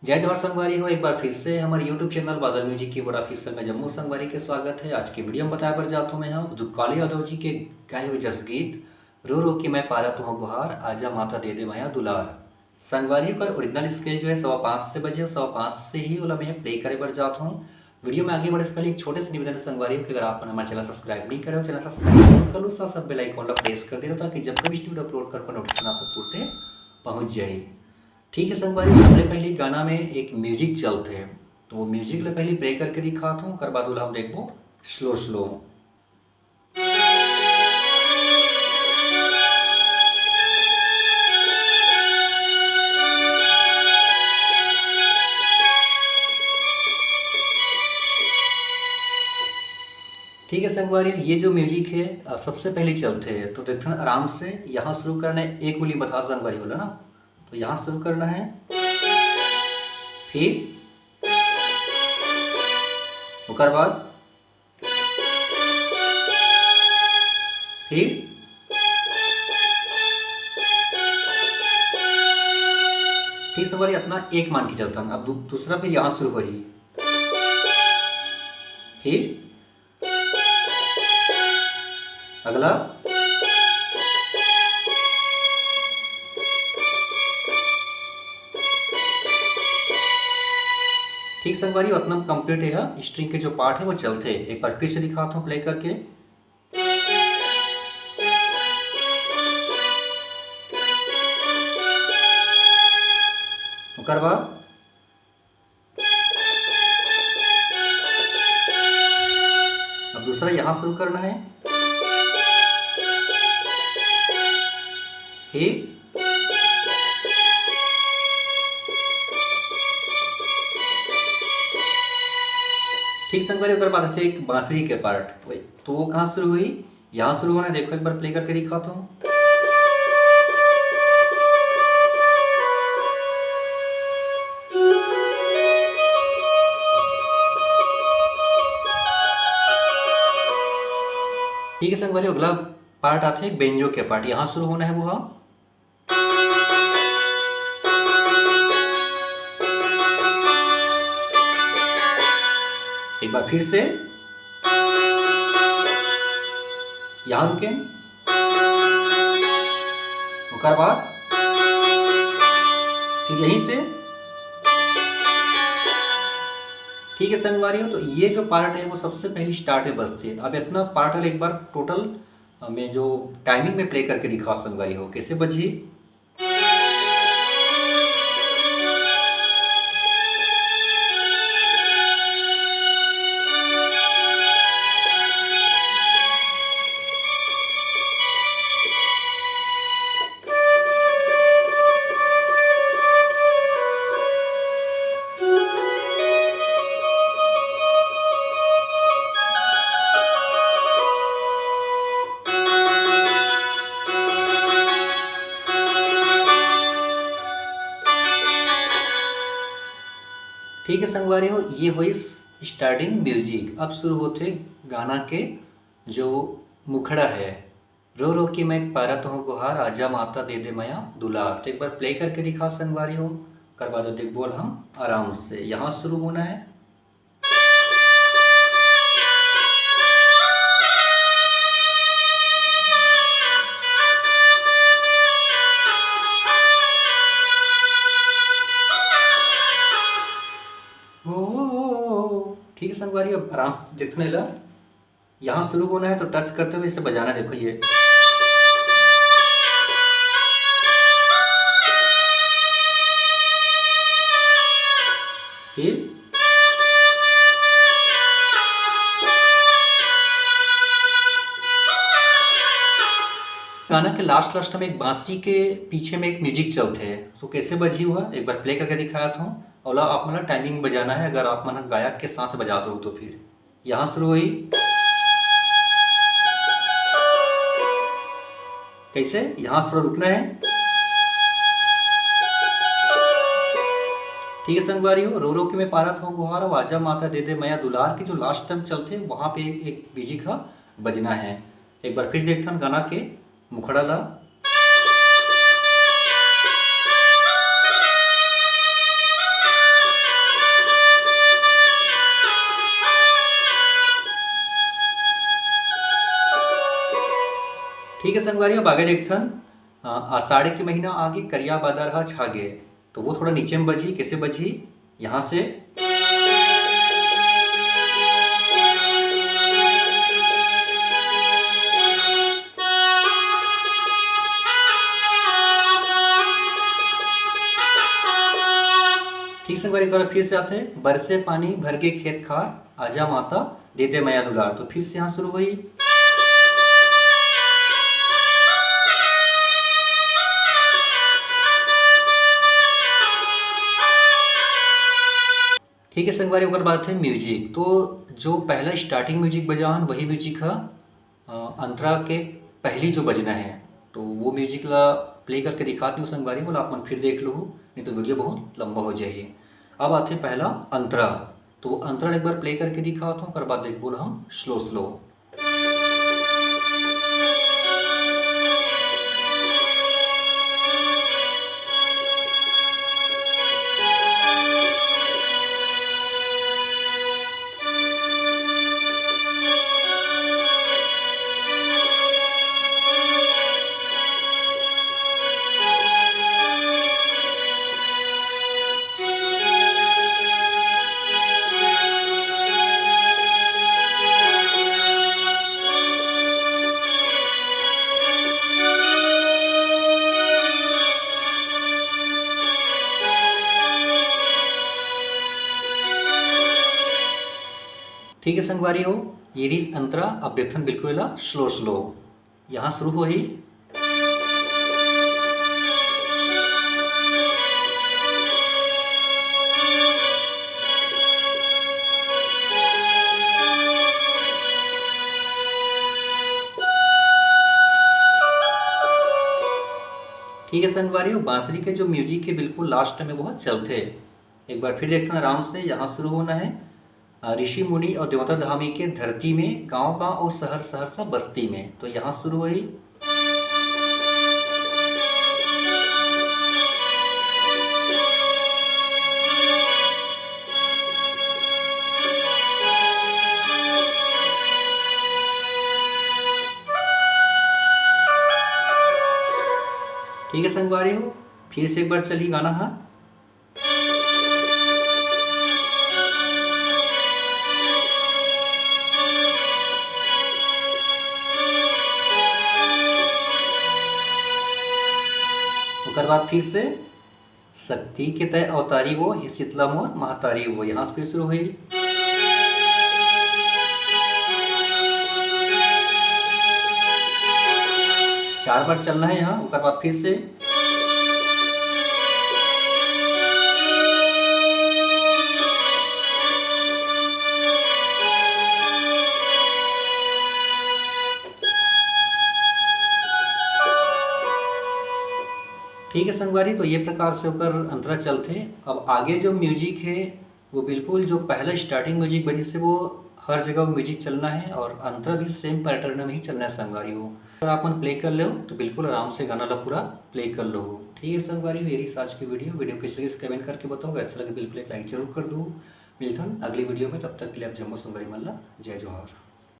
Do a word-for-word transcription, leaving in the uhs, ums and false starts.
जय जोहार संगवारी हो, एक बार फिर से हमर YouTube चैनल बादल म्यूजिक कीबोर्ड ऑफिशियल में जम्मो संगवारी के स्वागत है। आज के वीडियो में बताए बर जात हूँ मैं, हाँ, दुकाली यादव जी के गाए हुए जस गीत रो रो के मैं पारा तुहँव गुहार, आजा माता दे दे मया दुलार। संगवारी, ओकर ओरिजिनल स्केल जो है सवा पाँच से बजे, सवा पाँच से ही ओला मैं प्ले करे बर जात हूँ। वीडियो में आगे बढ़े से पहले एक छोटे से निवेदन है संगवारी हो कि अगर आप मन हमारे चैनल सब्सक्राइब नहीं करे हो, चैनल सब्सक्राइब जरूर कर लो, साथ साथ बेल आइकन ला प्रेस कर दे, ताकि जब भी वीडियो अपलोड करबो नोटिफिकेशन आपको तुरंते पहुँच जाए। ठीक है संगवारी, सबले पहले गाना में एक म्यूजिक चलथे, तो वो म्यूजिक ला पहले प्ले करके दिखात हूँ, ओकर बाद ओला हम देखबो स्लो स्लो। ठीक है संगवारी, ये जो म्यूजिक है, अ, सबसे पहले चलथे, तो देखथन आराम से यहाँ शुरू करना है। एक उंगली बता संगवारी होला ना, तो यहाँ शुरू करना है, फिर ओकर बाद फिर ठीक संगवारी, इतना एक मान के चलथन। अब दू-, दूसरा फिर यहाँ शुरू होही, फिर अगला। ठीक संगवारी, उतना complete है, string के जो part है वो चलथे। एक बार फिर से दिखाता हूँ play करके। ओकर बाद अब दूसरा यहाँ शुरू करना है, फिर ठीक संगवारी, ओकर बाद आथे एक बांसुरी के part। तो वो कहाँ शुरू हुई? यहाँ शुरू होना है। देखो, एक बार play करके दिखाता हूँ। ठीक है संगवारी, अगला part आथे बेंजो के part। यहाँ शुरू होना है वो, हाँ। एक बार फिर से यहाँ रुके, ओकर बाद फिर यहीं से। ठीक है संगवारी हो, तो ये जो part है वो सबसे पहली start में बजथे। अब इतना part एक बार total मैं जो timing में play करके दिखाओ संगवारी हो, कैसे बजी। ठीक है संगवारी हो, ये होइस starting music। अब शुरू होथे गाना के जो मुखड़ा है, रो रो के मैं पारत हूँ गुहार, आजा माता दे दे मया दुलार। तो एक बार play करके दिखा संगवारी हो, कर बाद देखबो हम आराम से। यहाँ शुरू होना है। ओ, ठीक है संगवारी, अब आराम से देखने ला। यहाँ शुरू होना है तो टच करते हुए इसे बजाना, देखो ये। फिर गाना के लास्ट लास्ट में एक बांसुरी के पीछे में एक म्यूजिक चलते है, तो कैसे बजी हुआ एक बार प्ले करके दिखाया था। और आप मतलब टाइमिंग बजाना है, अगर आप मतलब गायक के साथ बजा दो तो फिर यहाँ शुरू हुई। कैसे? यहाँ थोड़ा रुकना है। ठीक है संगवारी हो, रो रो के मैं पारत हूँ गुहार, आजा माता दे दे मया दुलार के जो लास्ट टाइम चलते हैं, वहाँ पे एक, एक बीजी का बजना है। एक बार फिर देखते हैं गाना के मुखड़ा ला। ठीक है संगवारी, अब आगे देखथन। अ, आषाढ़ के महीना आगे, करिया बादर ह छागे, तो वो थोड़ा नीचे में बजी। कैसे बजी? यहाँ से। ठीक संगवारी, एक बार फिर से आते हैं। बरसे पानी भर के खेत खार, आजा माता दे दे मया दुलार। तो फिर से यहाँ शुरू हुई। ठीक है संगवारी, ओकर बाद है म्यूजिक। तो जो पहला स्टार्टिंग म्यूजिक बजा हन, वही म्यूजिक ह, अ, अंतरा के पहली जो बजना है, तो वो म्यूजिक ला प्ले करके दिखाती हूँ संगवारी, बोला आप मन फिर देख लो, नहीं तो वीडियो बहुत लंबा हो जाही। अब आथे पहला अंतरा, तो अंतरा एक बार प्ले करके दिखाता हूँ, ओकर बाद देखबो ला हम स्लो स्लो। ठीक है संगवारी हो, ये रिहिस अंतरा। अब देखथन बिल्कुल एला स्लो स्लो। यहाँ शुरू होही। ठीक है संगवारी हो, बांसुरी के जो म्यूजिक है बिल्कुल लास्ट में बहुत चलथे। एक बार फिर देखते हैं आराम से, यहाँ शुरू होना है। अ, ऋषि मुनि और देवता धामी के धरती में, गांव गांव और शहर शहर सा बस्ती में। तो यहाँ शुरू हुई। ठीक है संगवारी हो, फिर से एक बार चली गाना हा। ओकर बाद फिर से शक्ति के तय अवतारी वो, हे शीतला मोर महतारी वो, यहाँ से फिर शुरू हुई। चार बार चलना है यहाँ, ओकर बाद फिर से। ठीक है संगवारी, तो ये प्रकार से ओकर अंतरा चलथे। अब आगे जो म्यूजिक है, वो बिल्कुल जो पहला स्टार्टिंग म्यूजिक बजिस हे, वो हर जगह वो म्यूजिक चलना है और अंतरा भी सेम पैटर्न में ही चलना है संगवारी हो। अगर आप मन प्ले कर लो तो बिल्कुल आराम से गाना ला पूरा प्ले कर लो। ठीक है संगवारी हो, ये रहिस आज की वीडियो। वीडियो कैसे लगिस कमेंट करके बताओ, अगर अच्छा लगे बिल्कुल एक लाइक जरूर कर दो। मिलथन अगली वीडियो में, तब तक के लिए आप जम्मो संगवारी मन ला जय जोहार।